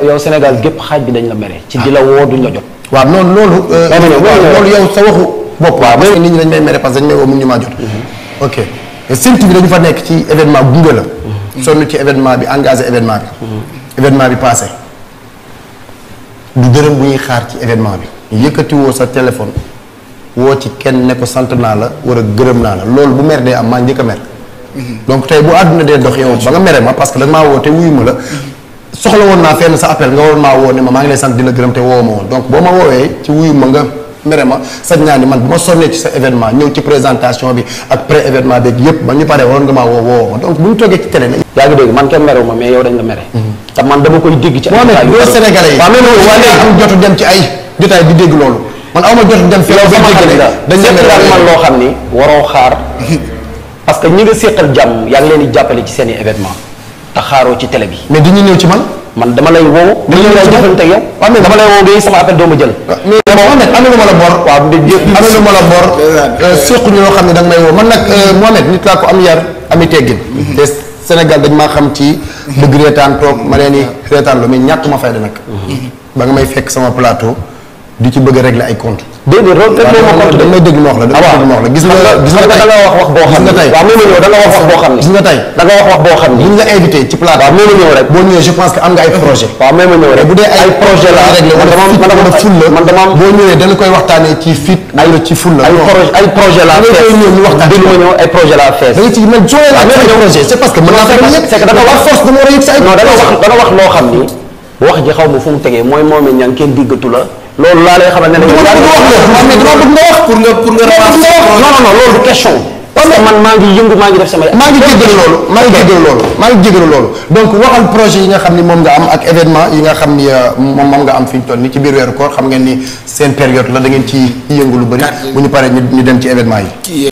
yow Sénégal gépp xaaj bi dañ la mere. ci di la woo duñ la jot. waaw noonu loolu. loolu yow sa waxu bopp. waaw parce que nit ñi dañ may mere parce que dañ may woo mun ñu maa jot. ok Sen TV dañu fa nekk ci événement gunge la. sonn ci événement bi engagé événement bi. événement bi passé du dërëm bu ñuy xaar ci événement bi. yëkkati woo sa téléphone woo ci kenn ne ko sant naa la war a gërëm naa la loolu bu mer dee am maa njëkk a mer. donc tey bu àdduna dee dox yow ba nga mere ma parce que da nga maa woo te wuyu ma la soxla woon naa fenn sa appel nga war maa woo ne ma maa ngi lay sant di la gërëm te woo ma woon donc boo ma woowee ci wuyu ma nga mere ma sañ naa ni man bu ma sonnee ci sa événement ñëw ci présentation bi ak pré événement beeg yëpp ba ñu paree waroon nga maa woo ma donc bu ñu toogee ci télé. yaa ngi dégg man kenn merew ma mais yow dañ la mere. te man dama koy dégg ci. ay loolu Sénégalais yi. waaw mais loolu am jotu dem ci ay jotaay di dégg loolu man awma jotu dem. fi yow ba dégg dañ la mere man loo xam ni waroo xaar parce que ñi nga séqal jàmm yaa ngi leen di jàppale ci seen i événement te xaaroo ci télé bi. mais di ñu ñëw ci man. man dama lay woo. dañu lay jëfante ak yow. waaw mais dama lay woo ngay sama appel doo ma jël. mais Mohamed amelu ma la bor. waaw amelu ma la bor. séqu ñu loo xam ne da nga may woo man nag Mohamed nit laa ko am yar ami teggin. te Sénégal dañ maa xam ci. bëgg reetaan toog ma leen di reetaan lu mais ñàkk ma fayda nag. ba nga may fekk sama plateau di ci bëgg a régler ay compte. déedéet loolu rek moo compte damay dégg ma wax la damay dégg ma wax la gis nga da nga wax boo xam ne tey waaw même ñëw da nga wax boo xam ne gis nga tey da nga wax boo xam ne bu ñu la invité ci plateau waaw même ñëw rek boo ñëwee je pense que am nga ay projet waaw même ñëw rek bu dee ay projet la réglé wala ful la man dama boo ñëwee dañu koy waxtaanee ci fit wala ci ful la ay projet la fees ñëw ñu waxtaan bi ma ñëw ay projet la fees da nga ci man joxe la ay projet c'est parce que mën naa ko yëg c'est que da nga wax force dama war a yëg sa ay non da nga wax loo xam ni wax ji xaw ma fu mu tegee mooy moom ñaan kenn diggatu la loolu laa lay xamal ne la. pour nga loolu du question. parce que man maa ngi yëngu maa ngi def samay. maa ngi jégalu loolu donc waxal projet yi nga xam ni moom nga am ak événement yi nga xam ni moom nga am fi ñu toll ni ci biir weeru koor xam ngeen ni seen période la da ngeen ci yëngu lu bëri. bu ñu paree ñu dem ci événement yi.